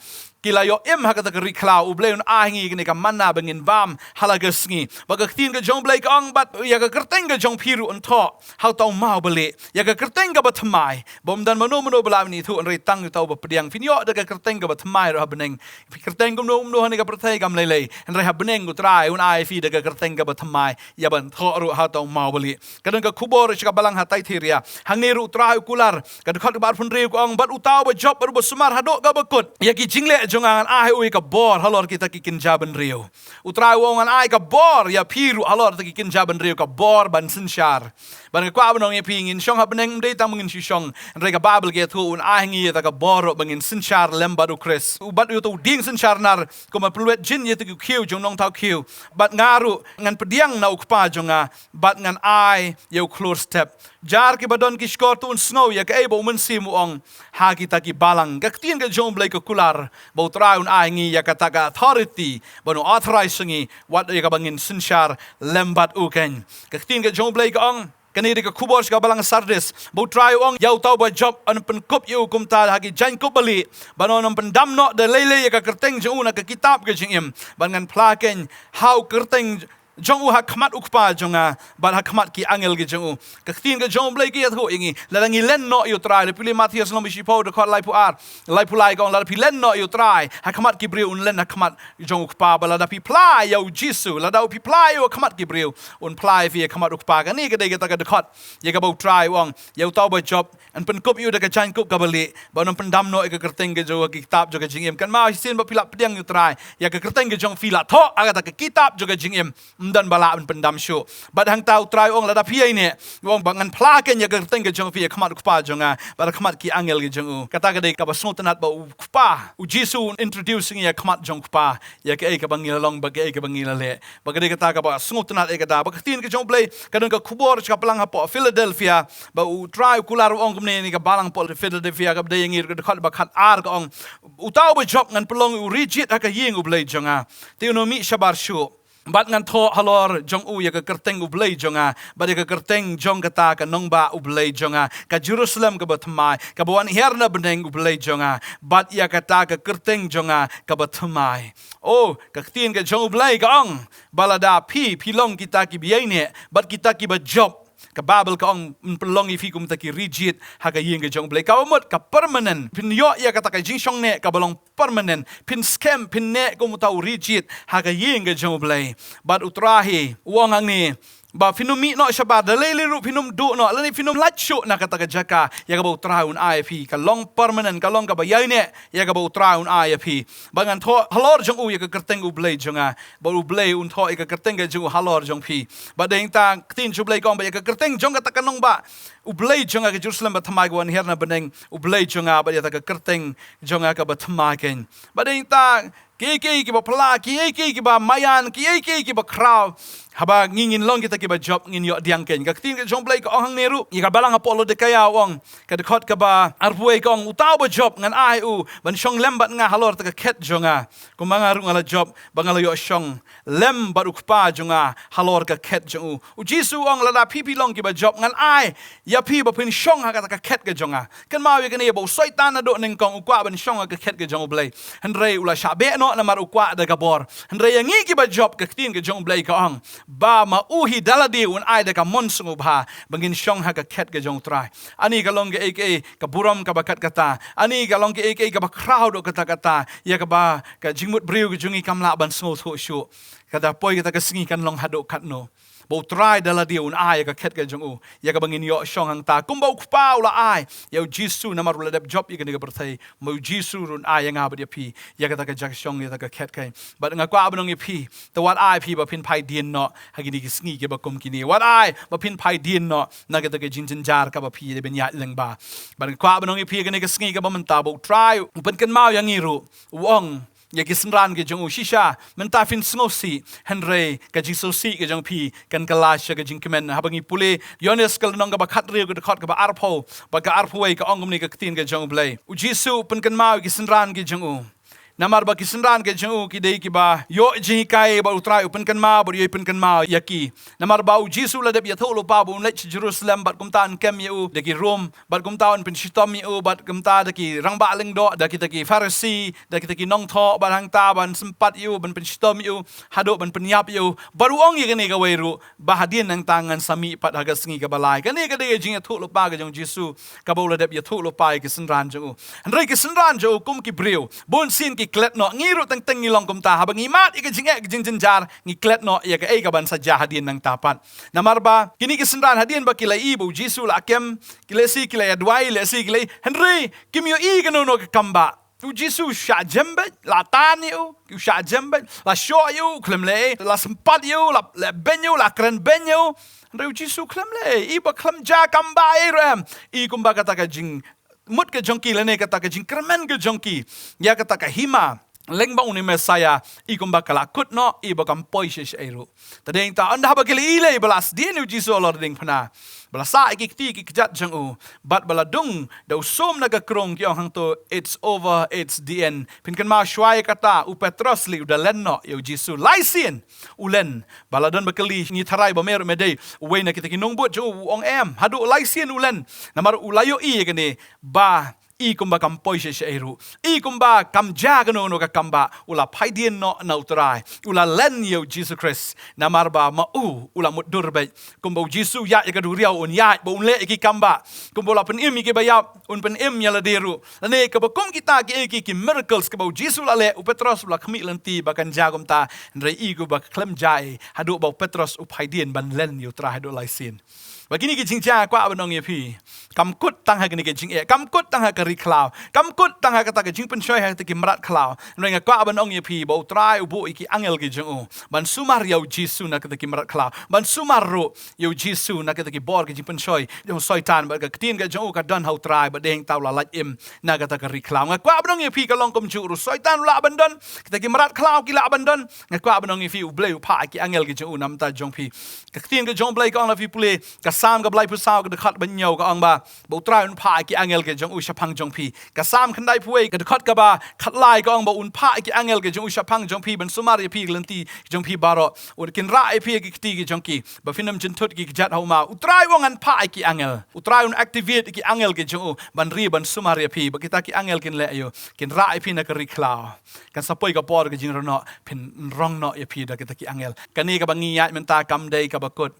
ki la ïoh im ha kata ka ri khlaw, U Blei un ai ha ngi kane ka manna ba ngin bam ha la ka sngi. Bad ka ktien ka jong U Blei ka ong, bad ïa ka kyrteng ka jong phi ruh yn thoh ha uta u maw balieh, ïa ka kyrteng kaba thymmai, ba ym don mano mano ba lah ban ithuh, hynrei tang uta uba pdiang. Phin ïoh da ka kyrteng kaba thymmai ruh ha bneng. Phi kyrteng kumno kumno ha kane ka pyrthei kam lei lei, hynrei ha bneng U Trai un ai ïa phi da ka kyrteng kaba thymmai, ïa ban thoh ruh ha uta u maw balieh. Ka don ka khubor sha ka balang ha Thyatira. Hangne ruh U Trai u kular, ka dkhot kaba arphew hynriew ka ong, bad uta uba jop bad uba sumar haduh kaba kut ïa ki jingleh jong nga, ngan ai ha u ïa ka bor halor kita ki kynja bynriew. U Trai u ong ngan ai ka bor ïa phi ruh halor kita ki kynja bynriew, ka bor ban synshar. Bad nga kwah ban ong ïa phi, ngin shong ha bneng ym dei tang ba ngin shu shong, hynrei ka Baibl ka ïathuh un ai ha ngi ïa kata ka bor ruh ba ngin synshar lem bad U Khrist, u bad ïa uta u dieng synshar nar, kumba pynlwet jin ïa kita ki khiew jong u nongthaw khiew. Bad nga ruh ngan pdiang na U Kpa jong nga, bad ngan ai ïa u khlur step. Jar kiba don ki shkor to un sngew ïa kaei ba U Mynsiem u ong ha kita ki balang. Ka ktien ka jong U Blei ka kular ba U Trai un ai ha ngi ïa kata ka authority, ban authorize ha ngi wat ïa kaba ngin synshar lem bad u keiñ. Ka ktien ka jong U Blei ka ong, kane dei ka khubor sha ka balang Sardis, ba U Trai u ong, ïa uta uba jop yn pynkup ïa u kumta ha ki jaiñkup balieh, bad yn ym pyndam noh da lei lei ïa ka kyrteng jong u na ka kitab ka jingim, bad ngan phla keiñ ha u kyrteng jong u ha khmat U Kpa jong nga bad ha khmat ki angel ki jong u. Ka ktien ka jong U Blei ka ïathuh ïa ngi, lada ngi len noh ïa U Trai, lada phi pule Mathaios lynnong ba shiphew dkhot laiphew ar, laiphew lai ka ong, lada phi len noh ïa U Trai ha khmat ki briew, un len ha khmat jong U Kpa. Bad lada phi phla ïa U Jisu, lada phi phla ïa u ha khmat ki briew, un phla ïa phi ha khmat U Kpa. Kane ka dei kata ka dkhot ïa kaba U Trai u ong, ïa uta uba jop yn pynkup ïa u da ka jaiñkup kaba lieh, bad yn ym pyndam noh ïa ka kyrteng ka jong u ha ka kitab jong ka jingim. Kynmaw, shisien ba phi la pdiang ïa U Trai, ïa ka kyrteng ka jong phi la thoh ha kata ka kitab jong ka jingim. Ym don ba lah ban pyndam shuh. Bad hangta U Trai u ong, lada phi ïaineh, u ong ba ngan phla keiñ ïa ka kyrteng ka jong phi ha khmat U Kpa jong nga bad ha khmat ki angel ki jong u. Kata ka dei kaba sngewtynnat ba U Kpa, U Jisu un introduce ngi ha khmat jong U Kpa ïa kaei kaba ngi la long bad kaei kaba ngi la leh. Bad ka dei kata kaba sngewtynnat ïa kata. Bad ka ktien ka jong U Blei ka don ka khubor sha ka balang hapoh Philadelphia, ba U Trai u kular u ong kumne ïa kane ka balang hapoh Philadelphia, kaba dei ïa ngi ruh, ka dkhot ba khatar ka ong, uta uba jop ngan pynlong u ri jied ha ka ïing U Blei jong nga, te un ym mih shabar shuh. Bad ngan thoh halor jong u ïa ka kyrteng U Blei jong nga, bad ïa ka kyrteng jong kata ka nongbah U Blei jong nga, ka Jerusalem kaba thymmai, kaba wan hiar na bneng U Blei jong nga, bad ïa kata ka kyrteng jong nga kaba thymmai. Oh, ka ktien ka jong U Blei ka ong, ba lada phi, phi long kita kiba ïaineh, bad kita kiba jop. Ka Baibl ka ong, yn pynlong ïa phi kum kita ki ri jied ha ka ïing ka jong U Blei. Kaba mut ka permanent. Phin ïoh ïa kata ka jingshongneh kaba long permanent. Phin skhem, phin neh kum uta u ri jied ha ka ïing ka jong U Blei. Bad U Trai hi u ong hangne, ba phin ym mih noh shabar, da lei lei ruh phin ym duh noh, lane phin ym lait shuh na kata ka jaka ïa kaba U Trai un ai ïa phi. Ka long permanent, ka long kaba ïaineh ïa kaba U Trai un ai ïa phi. Bad ngan thoh halor jong u ïa ka kyrteng U Blei jong nga, bad U Blei un thoh ïa ka kyrteng ka jong u halor jong phi. Bad dei nangta ka ktien jong U Blei ka ong ba ïa ka kyrteng jong kata ka nongbah U Blei jong nga, ka Jerusalem ba thymmai kaba wan hiar na bneng U Blei jong nga, bad ïa kata ka kyrteng jong nga kaba thymmai keiñ. Bad dei nangta kiei kiei kiba phylla, kiei kiei kiba maïan, kiei kiei kiba khraw, haba ngi ngin long kita kiba jop, ngin ïoh pdiang keiñ. Ka ktien ka jong U Blei ka ong hangne ruh ïa ka balang ha Laodikaïa, u ong, ka dkhot kaba arphew wei ka ong, uta uba jop ngan ai u ban shong lem bad nga halor kata ka khet jong nga, kumba nga ruh nga la jop ba nga la ïoh shong lem bad U Kpa jong nga halor ka khet jong u. U Jisu u ong, lada phi phi long kiba jop, ngan ai ïa phi ba phin shong ha kata ka khet ka jong nga. Kynmaw ïa kane, ba u Soitan naduh nyngkong u kwah ban shong ha ka khet ka jong U Blei, hynrei u la shah beh noh namar u kwah da ka bor. Hynrei ïa ngi kiba jop, ka ktien ka jong U Blei ka ong ba ma u hi da lade un ai da ka mon sngewbha ba ngin shong ha ka khet ka jong U Trai. Ani ka long kaei kaei ka burom kaba kat kata, ani ka long kaei kaei kaba khraw haduh katta katta, ïa kaba ka jingmut briew ka jong ngi kam lah ban sngewthuh shuh. Kata poi kata ka sngi kan long haduh katno, ba U Trai da lade un ai ïa ka khet ka jong u, ïa kaba ngin ïoh shong hangta kumba U Kpa u la ai ïa U Jisu, namar u la dep jop ïa kane ka pyrthei. Ma U Jisu ruh un ai ïa nga bad ïa phi ïa kata ka jaka shong, ïa kata ka khet keiñ. Bad nga kwah ban ong ïa phi, te wat ai phi ba phin phai dien noh ha kine ki sngi kiba kum kine. Wat ai ba phin phai dien noh na kata ka jingjynjar kaba phi dei ban ïaid lyngba. Bad nga kwah ban ong ïa phi, kane ka sngi kaba mynta, ba U Trai u pynkynmaw ïa ngi ruh, u ong ïa ki synran ki jong u, shisha mynta phin sngewsih, hynrei ka jingsngewsih ka jong phi kan kylla sha ka jingkmen. Haba ngi pule Ïoannis ka lynnong kaba khathynriew, ka dkhot kaba arphew bad ka arphew wei, ka ong kumne ka ktien ka jong U Blei. U Jisu u pynkynmaw ïa ki synran ki jong u, namar ba ki synran ki jong u ki dei kiba ïoh jinghikai, bad U Trai u pynkynmaw, bad u ïoh pynkynmaw ïa ki. Namar ba U Jisu u la dep ïathuh lypa ba un leit sha Jerusalem, bad kumta yn kem ïa u da ki Rom, bad kumta yn pynshitom ïa u, bad kumta da ki rangbah lyngdoh, da kita ki Pharisi, da kita ki nongthoh, bad hangta ban sympat ïa u, ban pynshitom ïa u, haduh ban pynïap ïa u. Bad u ong ïa kane kawei ruh, ba hadien nangta ngan sa mih pat ha ka sngi kaba lai. Kane ka dei ka jingïathuh lypa ka jong U Jisu, kaba u la dep ïathuh lypa ïa ki synran jong u. Hynrei ki synran jong u kum ki briew, bunsien ki klet noh. Ngi ruh teng teng ngi long kumta, haba ngi mad ïa ka jingeh ka jingjynjar, ngi klet noh ïa kaei kaban sa jia hadien nangta pat. Namar ba kine ki synran, hadien ba ki la ïohi ba U Jisu u la kem, ki lehse ki la ïa duwai, lehse ki la ïohi, hynrei kim ïohi kano kano ka kam bah. U Jisu u shah jem beit, la tan ïa u, u shah jem beit, la shoh ïa u, khlem leh ei, la sympat ïa u, la leh beiñ ïa u, la kren beiñ ïa u. Hynrei U Jisu khlem leh ei, i ba khlem jia kam bah ei ruh em. I kumba kata ka jingmut ka jong ki lane kata ka jingkyrmen ka jong ki ïa kata ka hima lyngba une u Messaïah, i kumba ka la kut noh, i ba kam poi sha ei ruh. Te dei nangta, ynda haba ki la ïohi lei ba la sdien U Jisu halor diengphna, ba la sah ïa ki kti ki kjat jong u, bad ba la dung da u sum na ka krung, ki ong hangto, "It's over, it's the end." Phin kynmaw, shuwa ïa kata u Petros lei u da len noh ïa U Jisu. Lai sien u len. Ba la don ba kylli, ngi tharai ba me ruh me dei uwei na kita ki nongbud jong u, u ong, "Em, haduh lai sien u len." Namar u la ïohi ïa kane, ba i kumba kam poi sha ei ruh, i kumba kam jia kano kano ka kam bah, u la phai dien noh na U Trai, u la len ïa U Jisu Khrist. Namar ba ma u, u la mutdur beit. Kumba U Jisu u ïaid ïa ka duriaw, un ïaid, ba un leh ïa ki kam bah. Kumba u la pynim ïa ki baïap, un pynim ïa lade ruh. Lane kaba kum kita kiei kiei ki miracles kaba U Jisu u la leh, u Petros u la khmih lynti ba kan jia kumta. Hynrei i kumba khlem jia ei, haduh ba u Petros u phai dien ban len ïa U Trai haduh lai sien. Ba kine ki jingjia, nga kwah ban ong ïa phi, kam kut tang ha kine ki jingeh, kam kut tang ha ka ri khlaw, kam kut tang ha kata ka jingpynshoi ha kita ki mrad khlaw. Hynrei nga kwah ban ong ïa phi ba U Trai u buh ïa ki angel ki jong u ban sumar ïa U Jisu na kita ki mrad khlaw, ban sumar ruh ïa U Jisu na kita ki bor ki jingpynshoi jong u Soitan. Bad ka ktien ka jong u ka don ha U Trai, bad dei nangta u la lait im na kata ka ri khlaw. Nga kwah ban ong ïa phi, ka long kumjuh ruh, u Soitan u lah ban don, kita ki mrad khlaw ki lah ban don. Nga kwah ban ong ïa phi, U Blei u phah ïa ki angel ki jong u na bynta jong phi. Ka ktien ka jong U Blei ka ong, lada phi pule ka Salm kaba laiphew saw, ka dkhot ba hynñiew, ka ong ba, ba U Trai un phah ïa ki angel ki jong u shaphang jong phi. Ka Salm khyndai phew wei, ka dkhot kaba khatlai ka ong ba un phah ïa ki angel ki jong u shaphang jong phi ban sumar ïa phi ha ki lynti jong phi baroh. Un kin rah ïa phi ïa ki kti ki jong ki, ba phin ym jynthut ki kjat ha u maw. U Trai u ong ngan phah ïa ki angel. U Trai un activate ïa ki angel ki jong u ban ri ban sumar ïa phi. Ba kita ki angel kin leh ïa u, kin rah ïa phi na ka ri khlaw. Kan sa poi ka por ka jingrong noh, phin rong noh ïa phi da kita ki angel. Kane kaba ngi ïaid mynta kam dei kaba kut.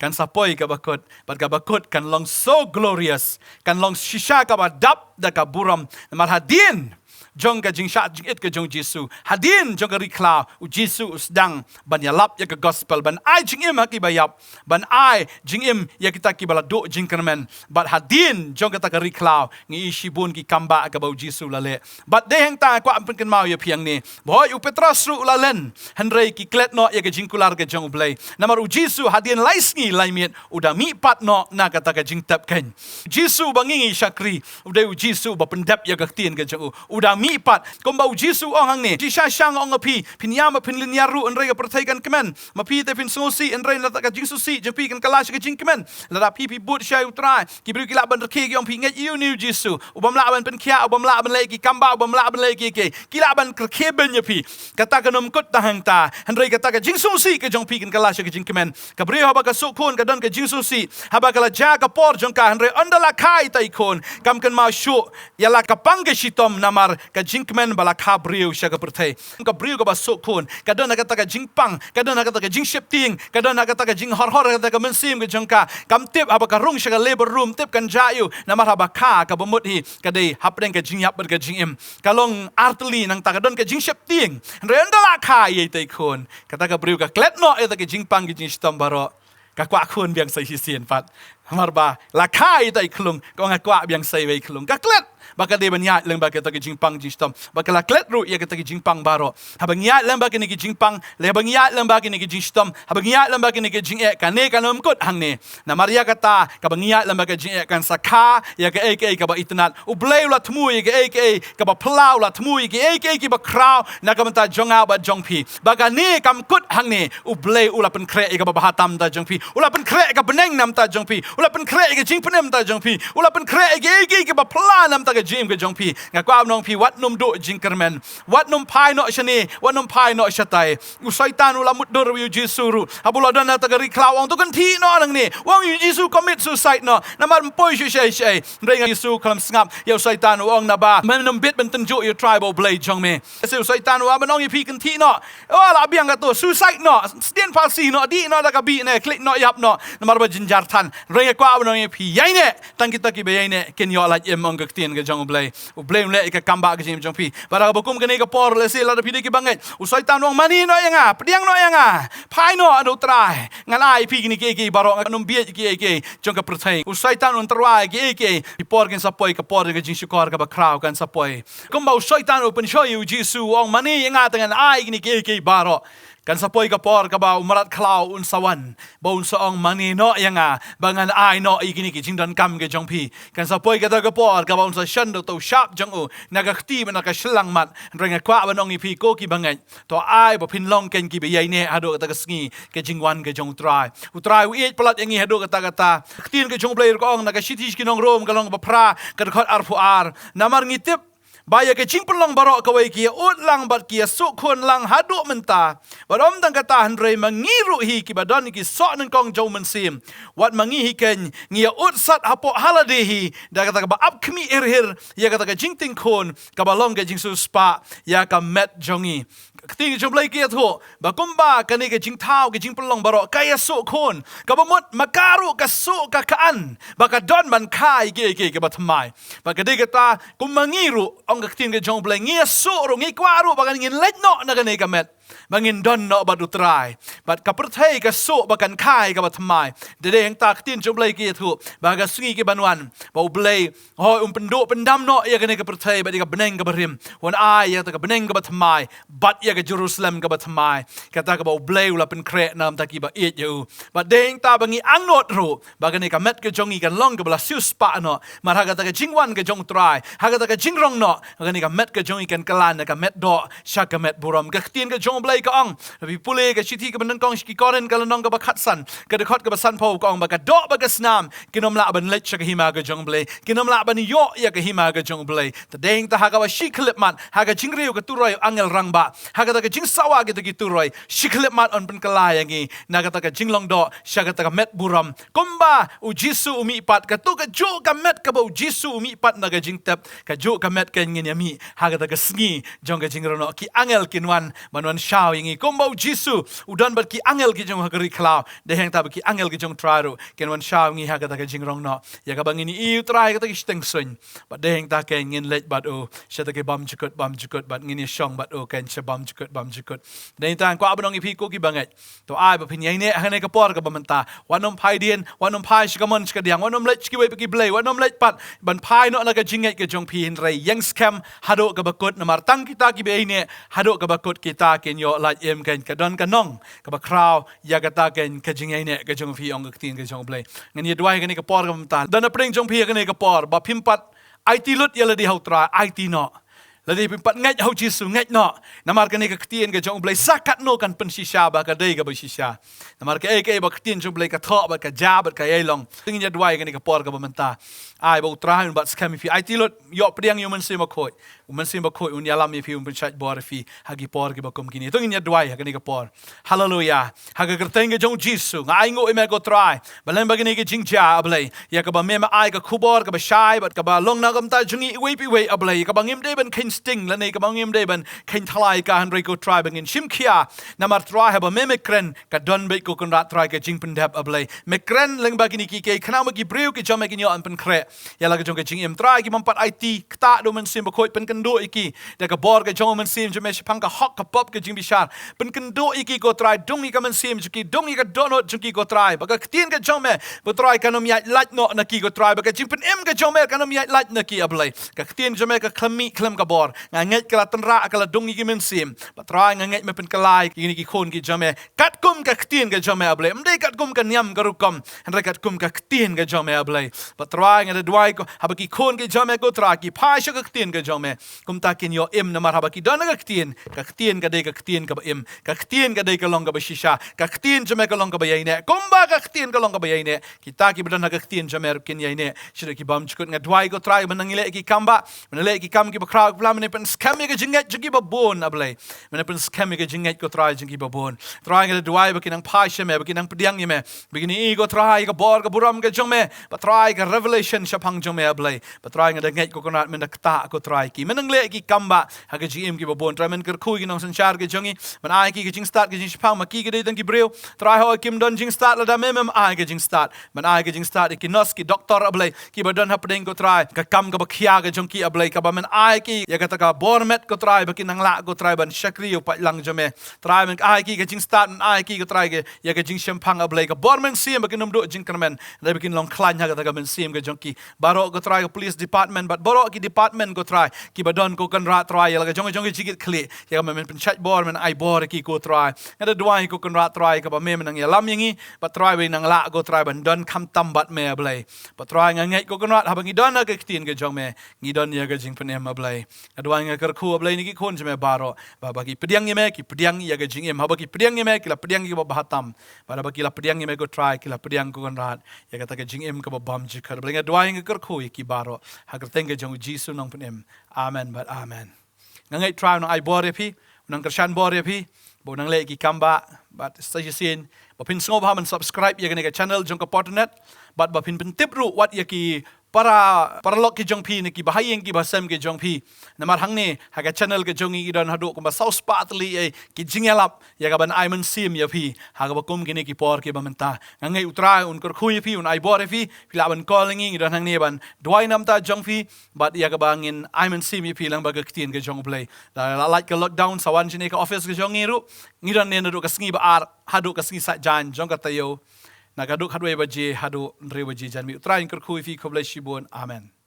Kan sa poi kaba kut, bad kaba kut kan long so glorious, kan long shisha kaba dap da ka burom. Namar hadien jong ka jingshah jingit ka jong u Jisu, hadien jong ka ri khlaw, u Jisu u sdang ban ïalap ïa ka gospel, ban ai jingim ha kiba ïap, ban ai jingim ïa kita kiba la duh jingkyrmen. Bad hadien jong kata ka ri khlaw, ngi i shibun ki kambah kaba u Jisu u la leh. Bad dei hangta nga kwah pynkynmaw ïa phi hangne, ba hooid u Petros ruh u la len, hynrei ki klet noh ïa ka jingkular ka jong U Blei. Namar u Jisu hadien lai sngi lai miet u da mihpat noh na kata ka jingtep khein. U Jisu ba ngi ngi shakri, u dei u Jisu ba pyndep ïa ka ktien ka jong u. U da mihpat, kumba u Jisu u ong hangne, shisha shisha nga ong ïa phi, phin ïam bad phin lynñiar ruh, hynrei ka pyrthei kan kmen. Ma phi te phin sngewsih, hynrei lada ka jingsngewsih jong phi kan kylla sha ka jingkmen. Lada phi phi bud sha u Trai, ki briew ki lah ban rkhie, ki ong phi ngeit ïa une u Jisu, u bym lah ban pynkhiah, u bym lah ban leh ki kambah, u bym lah ban leh ki ki, ki lah ban rkhie beiñ ïa phi. Kata kan ym kut tang hangta, hynrei kata ka jingsngewsih ka jong phi kan kylla sha ka jingkmen. Ka briew haba ka suk khun ka don ka jingsngewsih, haba ka la jia ka por jong ka, hynrei ynda la kha ïa ita i khun, kam kynmaw shuh ïa la ka pang ka shitom, namar ka jingkmen ba la kha briew sha ka pyrthei. Ka briew kaba suk khun ka don ha kata ka jingpang, ka don ha kata ka jingsheptieng, ka don ha kata ka jinghorhor ha kata ka mynsiem ka jong ka. Kam tip haba ka rung sha ka labor room, tip kan jia ïa u, namar haba kha kaba mut hi ka dei hapdeng ka jingïap bad ka jingim. Ka long artylli, nangta ka don ka jingsheptieng. Hynrei ynda la kha ïa ita i khun, kata ka briew ka klet noh ïa kata ka jingpang ka jingshitom baroh. Ka kwah khun biang sa shisien pat. Namar ba la kha ïa ita i khlung, ka ong nga kwah biang sa iwei i khlung. Ka klet ba ka dei ban ïaid lyngba kata ka jingpang jingshitom, ba ka la klet ruh ïa kata ka jingpang baroh. Haba ngi ïaid lyngba kine ki jingpang, lane haba ngi ïaid lyngba kine ki jingshitom, haba ngi ïaid lyngba kine ki jingeh, kane kan ym kut hangne. Namar ïa kata, kaba ngi ïaid lyngba ka jingeh kan sa kha ïa kaei kaei kaba itynnad. U Blei u la thmu ïa kaei kaei kaba phylla, u la thmu ïa kaei kaei kiba khraw na ka bynta jong nga bad jong phi. Ba kane kam kut hangne, U Blei u la pynkhreh ïa kaba bha tam na bynta jong phi, u la pynkhreh ïa ka bneng na bynta jong phi, u la pynkhreh ïa ka jingpynim na bynta jong phi, u la pynkhreh ïa kaei kaei kaba phylla na bynta ka jingim ka jong phi. Nga kwah ban ong ïa phi, wat nym duh jingkyrmen, wat nym phai noh shane, wat nym phai noh shatai. U Soitan u la mutdur ïa u Jisu ruh. Haba u la don ha kata ka ri khlaw, u ong to kynthih noh nangne. U ong ïa u Jisu commit suicide noh, namar ym poi shuh shaei shaei. Hynrei u Jisu u khlem sngap ïa u Soitan, u ong naba men ym bit ban tynjuh ïa u Trai ba U Blei jong me. Te u Soitan u ong ban ong ïa phi kynthih noh. Oh, la biang kato, suicide noh, sdien phalsi noh, dih noh da ka bih ne, khlid noh, ïap noh, namar ba jynjar than. Hynrei nga kwah ban ong ïa phi, ïaineh, tang kita kiba ïaineh kin ïoh lait im, ong ka ktien ka jong U Blei. U Blei un leh ïa ka kambah ka jingim jong phi. Bad haba kum kane ka por, lehse lada phi dei kiba ngeit, u Soitan u ong mane noh ïa nga, pdiang noh ïa nga, phai noh haduh U Trai, ngan ai ïa phi kine kiei kiei baroh, ngan ym bieit ïa kiei kiei jong ka pyrthei. U Soitan un tyrwa ïa kiei kiei. Ki por kin sa poi, ka por ka jingshukor kaba khraw kan sa poi. Kumba u Soitan u pynshoi ïa u Jisu, u ong mane ïa nga te ngan ai kine kiei kiei baroh. Kan sa poi ka por kaba u mrad khlaw un sa wan, ba un sa ong mane noh ïa nga, ba ngan ai noh ïa kine ki jingdonkam ki jong phi. Kan sa poi kata ka por kaba un sa shon da uta u shap jong u na ka kti bad na ka shyllangmat. Hynrei nga kwah ban ong ïa phi ko kiba ngeit, to ai ba phin long kein kiba ïaineh haduh kata ka sngi ka jingwan ka jong U Trai. U Trai u ïeit palat ïa ngi haduh katta katta. Ka ktien ka jong U Blei ruh ka ong na ka shithi sha ki nong Rom, ka lynnong ba phra, ka dkhot arphew ar, namar ngi tip ba ïa ka jingpynlong baroh kawei ki ïa ud lang bad ki ïa suk khun lang haduh mynta. Bad ym tang kata, hynrei ma ngi ruh hi kiba don ïa ki soh nyngkong jong u Mynsiem, wat ma ngi hi kein, ngi ïa ud sat hapoh ha lade hi da kata kaba ap khmih hir hir ïa kata ka jingtieng khun, kaba long ka jingsiewspah ïa ka met jong ngi. Ka ktien ka jong U Blei ka ïathuh ba kumba kane ka jingthaw ka jingpynlong baroh ka ïa suk khun, kaba mut ma ka ruh ka suk ka kha, ba ka don ban kha ïa kiei kiei kiba thymmai. Bad ka dei kata, kum ma ngi ruh, ong ka ktien ka jong U Blei, ngi ïa suk ruh, ngi kwah ruh ba kan ngin leit noh na kane ka met, ba ngin don noh bad U Trai. Bad ka pyrthei ka suk ba kan kha ïa kaba thymmai. Te dei hangta ka ktien jong U Blei ka ïathuh ba ka sngi ka ban wan, ba U Blei, hooid, un pynduh pyndam noh ïa kane ka pyrthei bad ïa ka bneng kaba rim, un ai ïa kata ka bneng kaba thymmai bad ïa ka Jerusalem kaba thymmai, kata kaba U Blei u la pynkhreh na ka bynta kiba ïeit ïa u. Bad dei hangta ba ngi angnud ruh ba kane ka met ka jong ngi kan long kaba la siewspah noh, namar ha kata ka jingwan ka jong U Trai, ha kata ka jingrong noh, kane ka met ka jong ngi kan kylla na ka met doh sha ka met burom. Ka ktien ka jong Blei ka ong, phi pule ka shithi kaba nyngkong sha ki Korinth ka lynnong kaba khatsan, ka dkhot kaba sanphew ka ong ba ka doh bad ka snam kin ym lah ban leit sha ka hima ka jong U Blei, kin ym lah ban ïoh ïa ka hima ka jong U Blei. Te dei hangta ha kaba shi khyllipmat, ha ka jingriew ka turoi u angel rangbah, ha kata ka jingsawa kita ki turoi, shi khyllipmat yn pynkylla ïa ngi na kata ka jinglong doh sha kata ka met burom. Kumba U Jisu u mih pat, kato kajuh ka met kaba U Jisu u mih pat na ka jingtep, kajuh ka met ka ngin ïa mih ha kata ka sngi jong ka jingïaroh noh. Ki angel kin wan ban wan shaw ïa ngi kumba U Jisu u don bad ki angel ki jong ha ka ri khlaw. Dei hangta ba ki angel ki jong U Trai ruh kin wan shaw ïa ngi ha kata ka jingïaroh noh, ïa kaba ngin ïohi U Trai ha kata ka shiteng suiñ. Bad dei hangta ka ngin leit bad u sha kata ka bymjukut bymjukut, bad ngin ïa shong bad u ka sha bymjukut bymjukut. Dei hangta nga kwah ban ong ïa phi ko kiba ngeit, to ai ba phin ïaineh ha kane ka por kaba mynta. Wat nym phai dien, wat nym phai sha ka mon sha ka diang, wat nym leit sha kiwei pat ki blei, wat nym leit pat ban phai noh na ka jingngeit ka jong phi, hynrei ïeng skhem haduh kaba kut, namar tang kita kiba ïaineh haduh kaba kut kita kin ïoh lait im. Ka don ka nong kaba khraw ïa kata ka jingïaineh ka jong phi, ong ka ktien ka jong U Blei. Ngan ïa duwai ha kane ka por kaba mynta, don hapdeng jong phi ha kane ka por ba phim pat aiti lut ïa lade ha U Trai, aiti noh. Lada phim pat ngeit ha U Jisu, ngeit noh. Namar kane ka ktien ka jong U Blei sa katno kan pynshisha ba ka dei kaba shisha. Namar kaei kaei ba ka ktien jong U Blei ka thoh bad ka jia bad ka ïai long. Te ngin ïa duwai ha kane ka por kaba mynta, ai ba U Trai un bat skhem ïa phi, aiti lut, ïoh pdiang ïa U Mynsiem Bakhuid. U Mynsiem Bakhuid un ïalam ïa phi, un pynshait bor ïa phi ha ki por kiba kum kine. Te ngin ïa duwai ha kane ka por. Haleluya. Ha ka kyrteng ka jong U Jisu nga ainguh ïa me ko Trai, ba lyngba kane ka jingjia, A Blei, ïa kaba me me ai ka khubor kaba shai bad kaba long na ka bynta jong ngi iwei pa iwei, A Blei, ïa kaba ngim dei ban kheiñ sting lane kaba ngim dei ban kheiñ thala ïa ka, hynrei ko Trai ba ngin shim khia. Namar Trai haba me me kren, ka don beit ko Kynrad Trai ka jingpyndep, A Blei. Me kren lyngba kine ki kei khnang ba ki briew ki jong me kin ïoh ban pynkhreh ïa la ka jong ka jingim. Trai, ki bym pat aiti, ktah da U Mynsiem Bakhuid, pynkynduh ïa ki da ka bor ka jong U Mynsiem jong me shaphang ka hok ka pop ka jingbishar. Pynkynduh ïa ki ko Trai, dung ïa ka mynsiem jong ki, dung ïa ka dohnud jong ki ko Trai, ba ka ktien ka jong me ko Trai kan ym ïaid lait noh na ki ko Trai, ba ka jingpynim ka jong me kan ym ïaid lait na ki, A Blei. Ka ktien jong me ka khlem mih khlem ka bor. Nga ngeit ka la tynrah, ka la dung ïa ki mynsiem. Bad Trai, nga ngeit me pynkylla ïa kine ki khun ki jong me katkum ka ktien ka jong me, A Blei. Ym dei katkum ka niam ka rukom, hynrei katkum ka ktien ka jong me, A Blei. Bad Trai, nga da duwai ko haba ki khun ki jong me ko Trai ki phai sha ka ktien ka jong me, kumta kin ïoh im, namar haba ki don ha ka ktien, ka ktien ka dei ka ktien kaba im, ka ktien ka dei ka long kaba shisha, ka ktien jong me ka long kaba ïaineh. Kumba ka ktien ka long kaba ïaineh, kita kiba don ha ka ktien jong me ruh kin ïaineh. Sha ki bymjukut nga duwai ko Trai, ba nang ïaleh ïa ki kam ba, ba nang leh ïa ki kam kiba khraw kiba phla, ba nang pynskhem ïa ka jingngeit jong kiba bun, A Blei. Ba nang pynskhem ïa ka jingngeit ko Trai jong kiba bun. Trai, nga da duwai ba kin nang phai sha me, ba kin nang pdiang ïa me, ba kin ïohi ko Trai ka bor ka burom ka jong me, ba Trai ka revelation shaphang jong me, A Blei. Ba Trai, nga da ngeit ko Kynrad men da ktah ko Trai ki, men nang leh ïa ki kam ba ha ka jingim kiba bun. Trai, men kyrkhu ïa ki nongsynshar ka jong ngi, men ai ki ka jingstad ka jingshemphang, ma ki ki dei tang ki briew. Trai, hooid kim don jingstad lada me mem ai ka jingstad. Men ai ka jingstad ïa ki nurse, ki doktor, A Blei, kiba don hapdeng ko Trai ka kam kaba khia ka jong ki, A Blei, kaba men ai ki ïa kata ka bor met ko Trai, ba kin nang lah ko Trai ban shakri ïa u paidlang jong me. Trai, men ai ki ka jingstad, men ai ki ko Trai ka ïa ka jingshemphang, A Blei, ka bor mynsiem ba kin ym duh jingkyrmen, hynrei ba kin long khlaiñ ha kata ka mynsiem ka jong ki. Baroh ko Trai ka police department bad baroh ki department ko Trai kiba don ko Kynrad Trai, ïa la ka jong ka jong ka jingkit khlieh, ïa ka men pynshait bor, men ai bor ïa ki ko Trai. Nga da duwai ko Kynrad Trai kaba me men nang ïalam ïa ngi, bad Trai ba nang lah ko Trai ban don khamtam bad me, A Blei. Bad Trai, nga ngeit ko Kynrad haba ngi don ha ka ktien ka jong me, ngi don ïa ka jingpynim, A Blei. Nga duwai, nga kyrkhu, A Blei, na ki khun jong me baroh, ba haba ki pdiang ïa me ki pdiang ïa ka jingim, haba ki pdiang ïa me ki la pdiang ïa kaba bha tam. Bad haba ki la pdiang ïa me ko Trai ki la pdiang ko Kynrad ïa kata ka jingim kaba bymjukut, A Blei. Nga duwai, nga kyrkhu ïa ki baroh ha ka kyrteng ka jong U Jisu Nongpynim. Amen bad amen. Nga ngeit Trai un nang ai bor ïa phi, un nang kyrshan bor ïa phi, ba un nang leh ïa ki kam ba, bad sa shisien ba phin sngewbha ban subscribe ïa kane ka channel jong ka Potternet, bad ba phin pyntip ruh wat ïa ki para, paralok ki jong phi, na ki bahaïing ki bahasem ki jong phi. Namar hangne ha ka channel ka jong ngi ki don haduh kumba saw spah tylli, eh, ki jingïalap ïa kaban ai mynsiem ïa phi ha kaba kum kine ki por kiba mynta. Nga ngeit U Trai un kyrkhu ïa phi, un ai bor ïa phi. Phi lah ban call ïa ngi, ngi don hangne ban duwai na ka bynta jong phi, bad ïa kaba ngin ai mynsiem ïa phi lyngba ka ktien ka jong U Blei. La, la lait ka lockdown, sa wan shane ka office ka jong ngi ruh, ngi don ne naduh ka sngi ba ar haduh ka sngi Saitjaiñ jong ka taïew, na ka duk khatwei baje haduh hynriew baje janmiet. U Trai un kyrkhu ïa phi, khublei shibun. Amen.